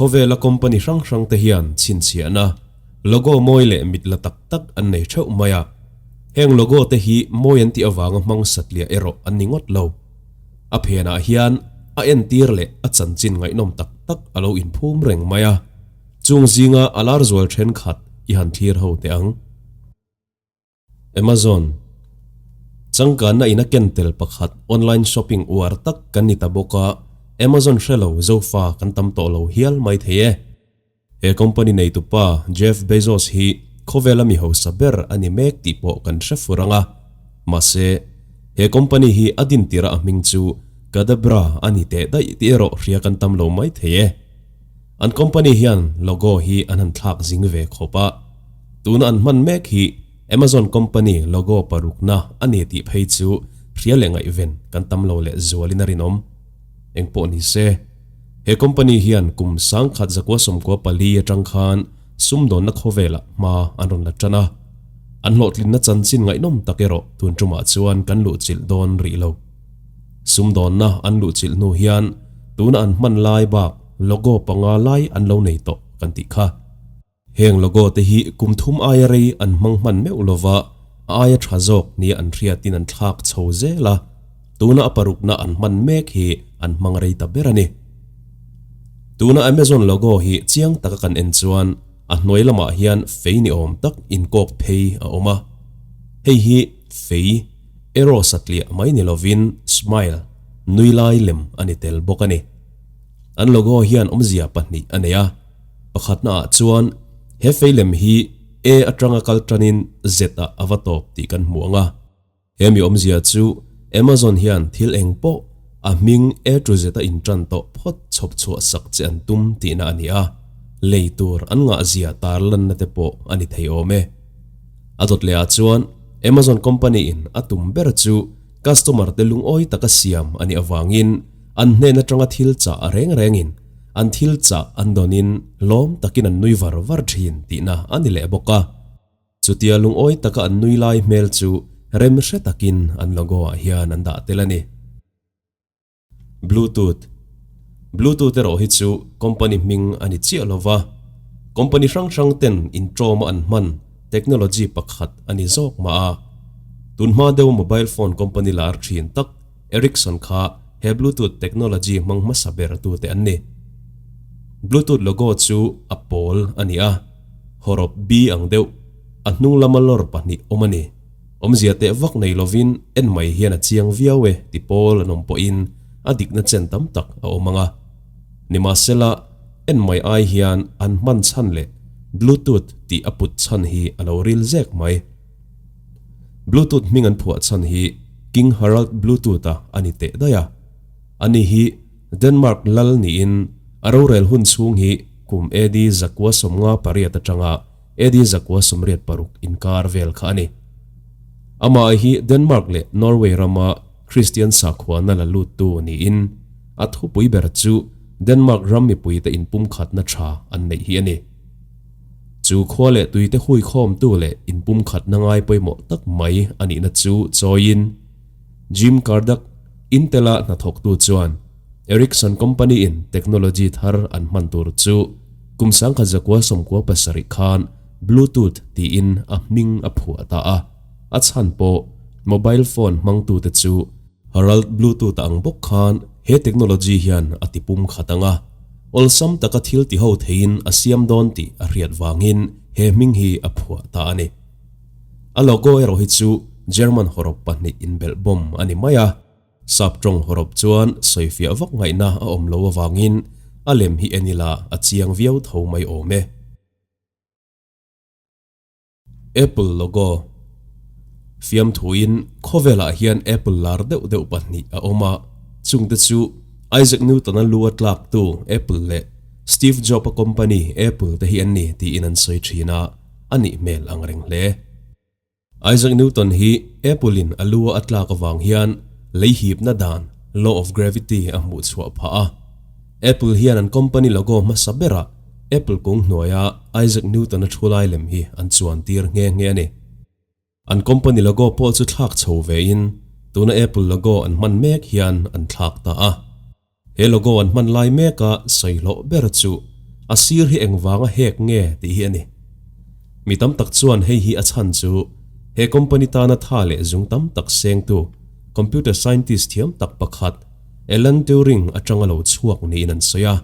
Khawvela company hrang hrang te hian chhinchhiahna logo mawi leh mit la tak tak an nei theuh mai a. Heng logo te hi mawi an tih avanga hmang satliah erawh an ni ngawt lo. A phenah hian a entir leh a chanchin ngaihnawm tak tak a lo inphum reng mai a. Chung zinga a lar zual thenkhat i han thlir ho teh ang. Amazon Changkanna in a ken tel pakhat online shopping uar tak kan ni ta bawk a, Amazon hre lo zofa kan tam tawh lo hial mai thei e. He company neitupa Jeff Bezos hi khawvela mi hausa ber a ni mek tih pawh kan hre fur ang a. Mahse, he company hi a din tirah a hming chu Kadabra a ni teh daih tih erawh hria kan tam lo mai thei e. An company hian logo hi an han thlak zing ve khawp a. Tuna an hman mek hi Amazon company logo parukna a ni tih phei chu hria leh ngaihven kan tam lo leh zualin a rinawm. Engpawh ni se, he company hian kum sangkhat zakua sawmkua pali atang khan sumdawnna khawvelah hma an rawn la tan a. An hlawhtlinna chanchin ngaihnawm tak erawh tun tumah chuan kan luhchilh dawn rih lo. Sumdawnna an luhchilh hnu hian tuna an hman lai bak logo panga lai an lo nei tawh kan tih kha. Heng logo te hi kum thum aia rei an hmang hman meuh lova, a aia tha zawk nia an hriatin an thlak chho zel a, tuna a parukna an hman mek hi an hmang rei ta ber a ni. Tuna Amazon logo hi chiang taka kan en chuan a hnuai lamah hian fei ni awm tak inkawk phei a awm a, hei hi fei, arrow satliah mai ni lovin smile, nui lai lem a ni tel bawk a ni. An logo hian awmzia pahnih a nei a. Pakhatna ah chuan he feilem hi A atanga kal tanin Z ah a va tawp tih kan hmu ang a. He mi awmzia chu Amazon hian thil eng pawh a hming A to Z a intan tawh phawt chhawp chhuah sak che an tum tihna a ni a, lei tur an ngahzia tarlanna te pawh a ni thei awm e. A dawt leh ah chuan Amazon company in a tum ber chu customer te lungawi taka siam a nih avangin an hnen atanga thil chah a reng rengin An thil chah an dawnin lawm takin an nui var var thin tihna a ni leh bawk a. Chutia lungawi taka an nui lai hmel chu rem hre takin an logo ah hian an dah tel a ni. Bluetooth Bluetooth erawh hi chu company hming a ni chiah lo va, company hrang hrang ten intawma an hman technology pakhat a ni zawk mah a. Tunhma deuh mobile phone company lar thin tak Ericsson kha he Bluetooth technology hmang hmasa ber tute an ni. Bluetooth logo chu a pawl a ni a, hawrawp B ang deuh, a hnung lama lawr pahnih awm a ni. Awmzia teh vak nei lovin en mai hian a chiang viau e ti pawl an awm pawhin a dikna chen tam tak a awm ang a. Nimahsela, en mai ai hian an hman chhan leh Bluetooth tih a put chhan hi a lo ril zek mai. Bluetooth hming an phuah chhan hi King Harald Bluetooth-a a ni teh daih a. Ani hi Denmark lal niin a rorel hun chhung hi kum AD zakua sawmnga pariat atanga AD zakua sawmriat paruk inkar vel kha a ni. Amah hi Denmark leh Norway rama Kristian sakhuana la luttu niin a thupui ber chu Denmark ram mipuite inpumkhatna tha an neih hi a ni. Chu khua leh tuite huikhawmtu leh inpumkhatna ngai pawimawh tak mai a nihna chu chawiin Jim Kardach, Intel-a hnathawktu chuan Ericsson company-in technology thar an hman tur chu kum sangkhat zakua sawmkua pasarih khan Bluetooth tiin a hming a phuah ta a, a chhan pawh mobile phone hmangtute chu Harald Bluetooth ang bawk khan he technology hian a tipum khat ang a. Awlsam taka thil ti ho theiin a siam dawn tih a hriat vangin he hming hi a phuah ta a ni. A logo erawh hi chu German hawrawp pahnih inbelh bawm a ni mai a, sap tawng hawrawp chuan sawifiah vak ngaihna a awm lo avangin a lem hi en ila a chiang viau tho mai awm e. Apple logo Fiamthuin khawvelah hian Apple lar deuh deuh pahnih a awm a, chungte chu Isaac Newton-a lu a tlaktu Apple leh Steve Jobs-a company Apple te hi an ni tiin an sawi thin a, a nih hmel ang reng hle. Isaac Newton hi Apple-in a lu a tlak avang hian lei hipna dan, law of gravity, a hmuh chhuah phah a. Apple hian an company logo hmasa berah Apple kung hnuaia Isaac Newton-a thu lai lem hi an chuan tir nghe nghe a ni. An company logo pawh chu thlak chho vein tuna Apple logo an hman mek hian an thlak ta a. He logo an hman lai meka sawi hlawh ber chu a sir hi engvanga hek nge tih hi a ni. Mi tam tak chuan hei hi a chhan chu he company tana tha leh zung tam tak sengtu computer scientist thiam tak pakhat Alan Turing atanga lo chhuak niin an sawi a.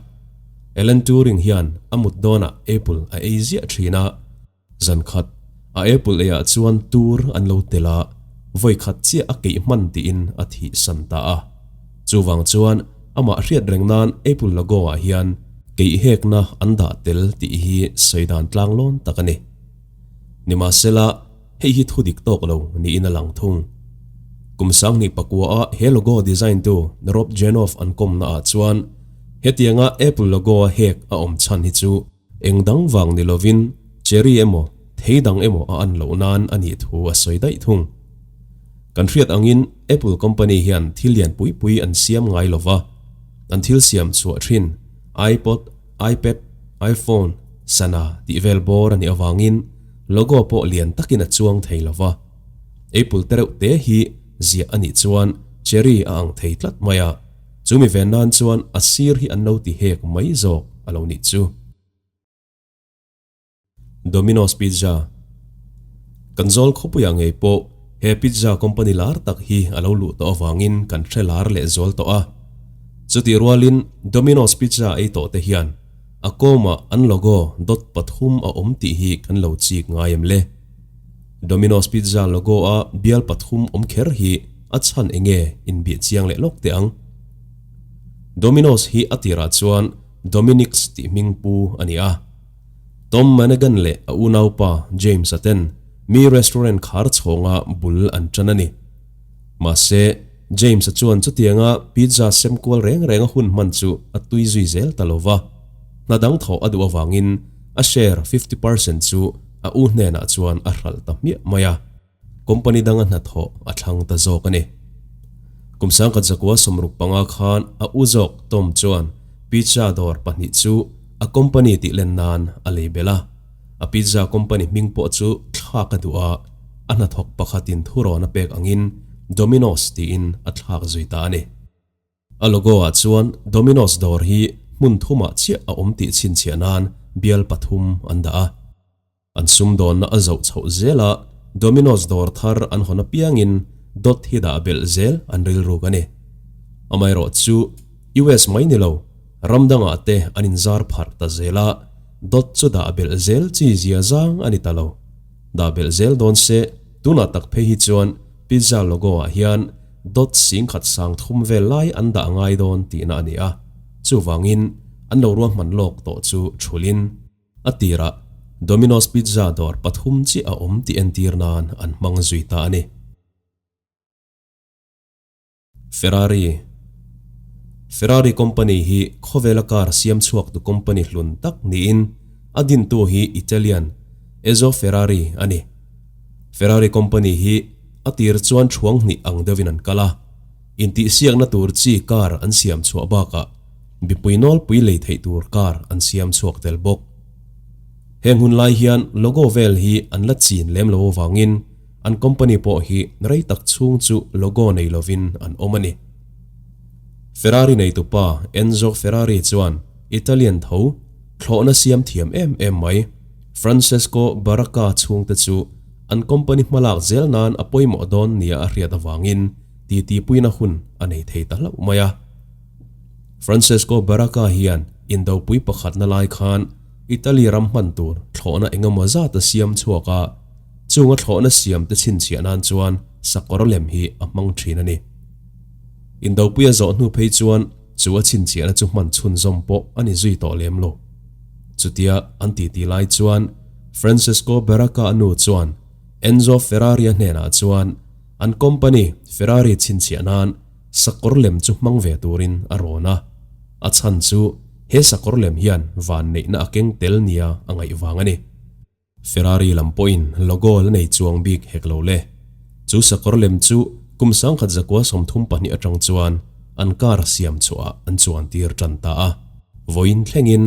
Alan Turing hian a mut dawnah apple a ei ziah thin a. Zan khat, a apple eiah chuan tur an lo tel a, vawi khat chiah a keih hman tiin a thih san ta a. Chuvang chuan amah hriat reng nan apple logo ah hian keih hekna an dah tel tih hi sawi dan tlang lawn tak a ni. Nimahsela, hei hi thu dik tawk lo niin a lang thung. Kum sanghnih pakua a he logo design tu Rob Janoff an kawmna ah chuan hetianga apple logo a hek a awm chhan hi chu Eng dang vang ni lovin cherry emaw thei dang emaw a an loh nan a nih thu a sawi daih thung. Kan hriat angin Apple company hian thil lian pui pui an siam ngai lo va, an thil siam chhuah thin iPod, iPad, iPhone, sana tih vel bawr a nih avangin logo pawh lian takin a chuang thei lo va. Apple te reuh te hi ziah a nih chuan cherry a ang thei tlat mai a. Chumi ven nan chuan a sir hi an lo ti hek mai zawk a lo nih chu. Domino's Pizza Kan zawl khawpuiah ngei pawh he pizza company lar tak hi a lo luh tawh avangin kan hre lar leh zual tawh a. Chutih rualin Domino's Pizza ei tawh te hian a kawmah an logo dot pathum a awm tih hi kan lo chik ngai em le? Domino's Pizza logo a bial pathum awm kher hi a chhan enge inbih chiang leh lawk teh ang. Domino's hi a tirah chuan Dominic's tih hming pu a ni a. Tom Managan leh a unaupa James-a ten mi restaurant khar chhawnga bul an tan a ni. Mahse, James-a chuan chutianga pizza sem kual reng reng a hun hman chu a tui zui zel ta lo va. Hna dang thawh a duh avangin a share 50% chu a u hnenah chuan a hralh ta hmiah mai a. Company danga hnathawh a thlang ta zawk a ni. Kum sangkhat zakua sawmruk panga khan a u zawk Tom chuan pizza dawr pahnih chu a company tih len nan a lei belh a. A pizza company hming pawh chu thlak a duh a, a hnathawk pakhatin thurawn a pek angin Domino's tiin a thlak zui ta a ni. A logo ah chuan Domino's dawr hi hmun thumah chiah a awm tih chhinchhiah nan bial pathum an dah a. An sumdawnna a zoh chhoh zel a, Domino's dawr thar an hawn apiangin dot hi dah belh zel an rilruk a ni. Amaherawhchu, US mai ni lo, ram dangah te an inzar pharh ta zel a, dot chu dah belh zel chi zia zang a ni ta lo. Dah belh zel dawn se, tunah tak phei hi chuan pizza logo ah hian dot singkhat sang thum vel lai an dah ngai dawn tihna a ni a, chuvangin an lo ruahman lawk tawh chu thulhin a tirah Domino's Pizza dawr pathum chiah a awm tih entir nan an hmang zui ta a ni. Ferrari Ferrari company hi khawvela car siam chhuaktu company hlun tak niin a dintu hi Italian Enzo Ferrari a ni. Ferrari company hi a tir chuan thuang hnih ang deuhin an kal a, intihsiakna tur chi car an siam chhuah bakah mipui nawlpui lei theih tur car an siam chhuak tel bawk. Heng hun lai hian logo vel hi an la chin lem lo avangin an company pawh hi rei tak chhung chu logo nei lovin an awm a ni. Ferrari neitupa Enzo Ferrari chuan Italian tho thlawhna siam thiam em em mai Francesco Baracca chhungte chu an company hmalak zel nan a pawimawh dawn nia a hriat avangin titipuina hun a nei thei ta hlauh mai a. Francesco Baracca hian indopui pakhatna lai khan Italy ram hman tur thlawhna engemaw zat a siam chhuak a, chunga thlawhna siam te chhinchhiah nan chuan sakawr lem hi a hmang thin a ni. Indopui a zawh hnu phei chuan chu a chhinchhiahna chu hman chhunzawm pawh a ni zui tawh lem lo. Chutia an titi lai chuan Francesco Baracca a nu chuan Enzo Ferrari-a hnenah chuan an company Ferrari chhinchhiah nan sakawr lem chu hmang ve turin a rawn a. A chhan chu he sakawr lem hian vanneihna a keng tel nia a ngaih vang a ni. Ferrari lam pawhin logo la nei chuang bik hek lo le. Chu sakawr lem chu kum sangkhat zakua 32 atang chuan an car siam chhuahah an chuan tir tan ta a. Vawiin thlengin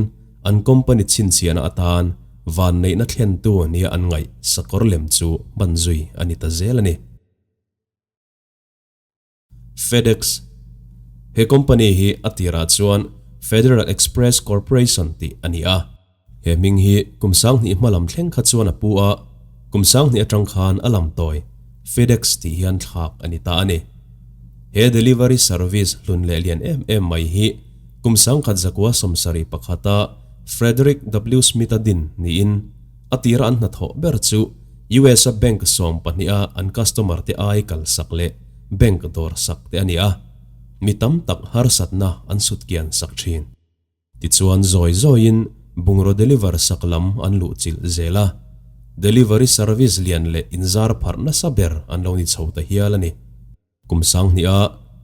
an company chhinchhiahna atan vanneihna thlentu nia an ngaih sakawr lem chu hman zui a ni ta zel a ni. FedEx, He company hi a tirah chuan Federal Express Corporation tih a ni a. He hming hi kum 2000 hma lam thleng kha chuan a pu a, kum 2000 atang khan a lam tawi FedEx tih hian thlak a ni ta a ni. He delivery service hlun leh lian em em mai hi kum 1971-a Frederick W. Smith-a din niin a tira an hnathawh ber chu US-a bank 12-a an customer te ai kalsak leh bank dawr sak te a ni a, mi tam tak harsatna an sutkian sak thin. Tichuan zawi zawiin bungraw deliver sak lam an luh chilh zel a, delivery service lian leh inzar pharh nasa ber an lo ni chho ta hial a ni. Kum 2000-a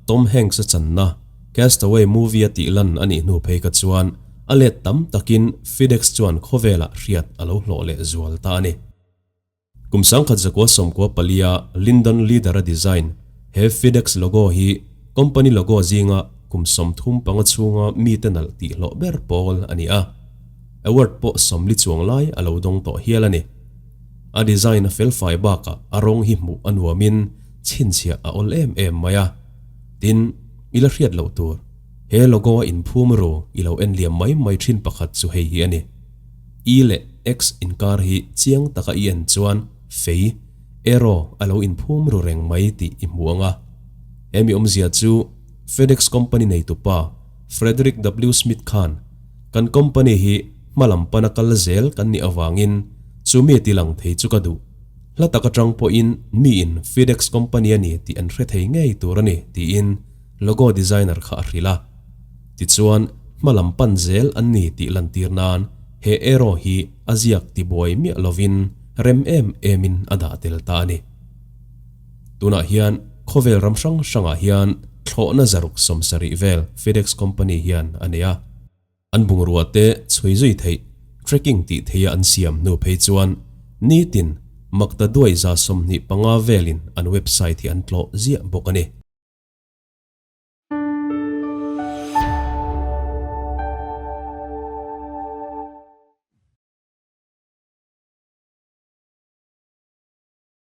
Tom Hanks-a channa Castaway movie-a tih lan a nih hnu phei kha chuan a let tam takin FedEx chuan khawvelah hriat a lo hlawh leh zual ta a ni. Kum 1994-a Lyndon Leader-a design he FedEx logo hi company logo zinga kum 35 chhunga mite nalh tih hlawh ber pawl a ni a, award pawh 40 chuang lai a lo dawng tawh hial a ni. A design a felfai bakah a rawng hi hmuh a nuamin chhinchhiah a awl em em mai a. Tin, i la hriat loh tur, he logo a inphum ru i lo en liam mai mai thin pakhat chu hei hi a ni. I leh X inkar hi chiang taka i en chuan fei, arrow, a lo inphum ru reng mai tih i hmu ang a. Hemi awmzia chu FedEx company neitupa Frederick W. Smith khan kan company hi hma lam pana kal zel kan nih avangin chu mi ti lang thei chu ka duh. Hla tak atang pawhin miin FedEx company a ni tih an hre thei ngei tur a ni tiin logo designer kha a hrilh a. Tichuan, hma lam pan zel an ni tih lantir nan he arrow hi a ziak tibuai miah lovin rem em emin a dah tel ta a ni. Tunah hian khawvel ram hrang hrangah hian thlawhna 670 vel FedEx company hian a nei a. An bungrua te chhui zui theih, tracking tih theiha an siam hnu phei chuan nitin makta duai 25 velin an website hi an tlawh ziah bawk a ni.